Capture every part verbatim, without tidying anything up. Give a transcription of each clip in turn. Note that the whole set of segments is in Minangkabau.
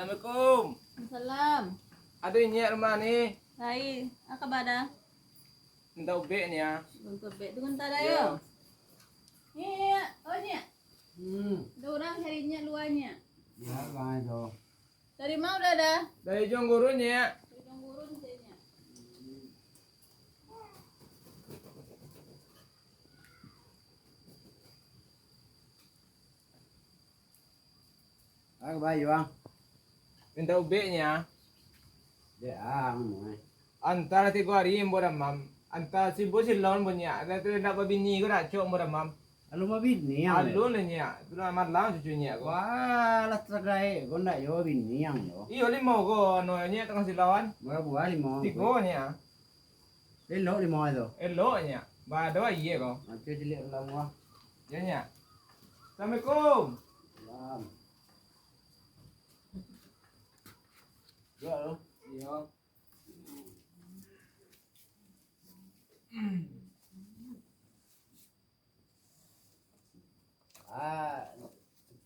Assalamualaikum. Salam. Ado inyiak rumah ni? Lai, a kaba Da? Mintak ubek ni ah. Mintak ubek tu kan tak ada Yo. yo. Nyiak, oh Nyiak. Hmm. Ada orang cari Nyiak luar Nyiak. Ya, bang itu. Dari mana udah ada? Dari Jonggurun Nyiak. Dari Jonggurun saya Nyiak. Ah, baik, Bang. Mintak ubek Nyiak. Dek ang, eh. Antara tigo hari ambo damam. Antara sibuah silaun ambo Nyiak. Dah tu ndak babini ko dak acok ambo damam. Alun babini ang, eh? Alun lah Nyiak. Tu lah malang cucu Nyiak ko. Wah, lah tagaek ko ndak yo bini ang yo. Iyo limo ko anu Nyiak tangah silaun. Bara buah limo? Tigo Nyiak. Elok limo tu. Elok Nyiak. Ba ado aia ko. Nanti ciliak dalam buah. Ya Nyiak. Assalamualaikum. Salam. Jual lo. Iyo. Ah,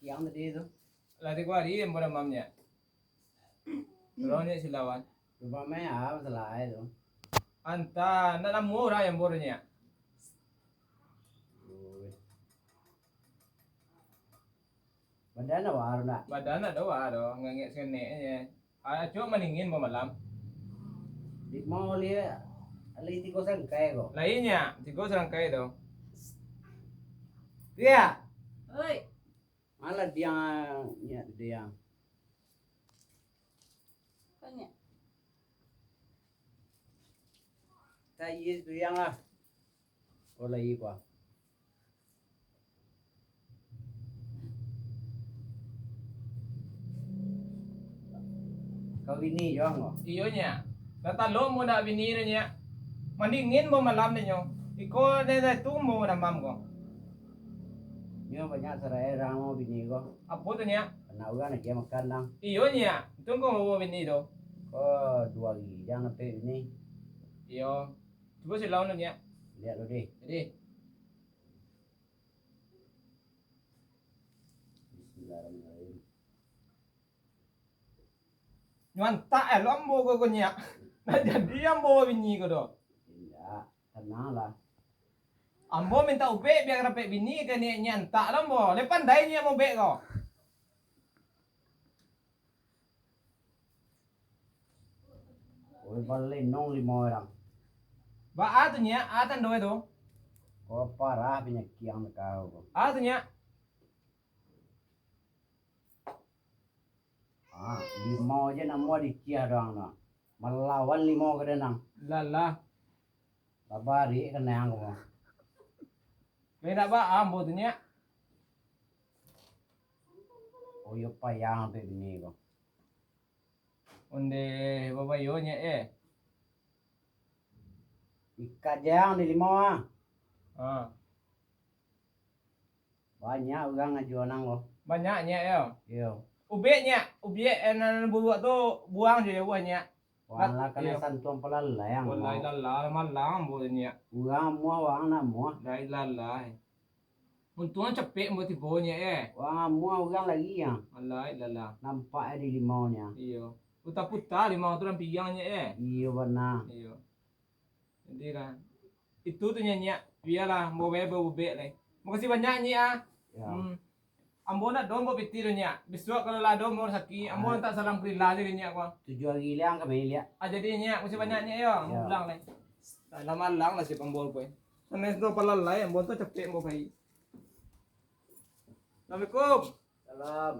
kiang tadi tu. Lah tigo hari ambo damam Nyiak. Tolong Nyiak silaun. Rumah meh ah, masalah ai tu. Antah, ndak namuah urang ambo Nyiak. Oi. Badan awak ndak? Badan ndak ado awak doh, ngangek sangenek je. Ah, cuma maningin bamalam. Di mau lihat, alih tigo sangkai ko. Lainnya, tigo sangkai tu. Iya. Oi. Malah dia, ya, dia. Banyak. Tak iya tu yang lah. Oh, lah iya, Pak. Kau bini jo ang ko? Iyo, Nyiak. Lah talok ambo ndak bini tu, Nyiak. Mandingin ambo malam ni nyo. Iko dari tu ambo damam ko. Nyo banyak sarai urang ambo bini ko. Apo tu, Nyiak? Anak urang lagi makan nang. Iyo, Nyiak. Itu ko ambo bini tu. Ko duo hari jan dapek bini. Iyo. Cubo silaun tu, Nyiak. Lihat dulu deh. Jadi. Bismillahirrahmanirrahim. Nyo antak eh, lo ambo ko, ko Nyiak. Ndak jadi ambo bini ko doh. Indak, tananglah. Ambo mintak ubek bia dapek bini ka Nyiak, Nyiak antak lo ambo. Lai pandai Nyiak maubek ko. Oi, balenong limo urang. Baa tu, Nyiak? A tando e tu? Ko parah panyakik ang kau ko. A tu, Nyiak? Ah, limo je namuah diciah doang no. Malawan limo ka den ang. Lalah. Babarik ka nang ko. Lai ndak baa ambo tu, Nyiak. Oh, iyo payah ampek bini ko. Ondeh, babayo Nyiak, eh. Ikat jang di limo ah. Ha. Banyak urang ajuan ang ko. Banyak Nyiak yo? Iyo. Ubek Nyiak, ubek eh, nan buruak tu buang jo yo buah Nyiak. Wang lah kanai iyo. Santuang palalai ang. Walai lalah, malang ambo Nyiak. Urang amuah, wang nak amuah. Lai lalah. Untuang capek ambo tibo Nyiak eh. Wang amuah urang lagi ang. Alai lalah. Nampak eh di limau Nyiak. Iyo. Puta-puta limau tu dalam piang Nyiak eh. Iyo bana. Iyo. Jadi lah. Itu tu Nyiak, Nyiak. Bialah, ambo bae baubek lai. Makasih banyak Nyiak ah. Ya. Hmm. Ambo ndak doh ambo pitih doh Nyiak. Bisuak kalau lah ado ambo rasaki, ambo ah. Antak salam kelilah aja Nyiak ko. Tujuh hari liang kami liak. Ah, jadi Nyiak, makasih banyak Nyiak yo. Ambo pulang lai. Alah malang lah si pambol boy. Sanai tu palalai, ambo tu capek ambo pai. Assalamualaikum. Salam.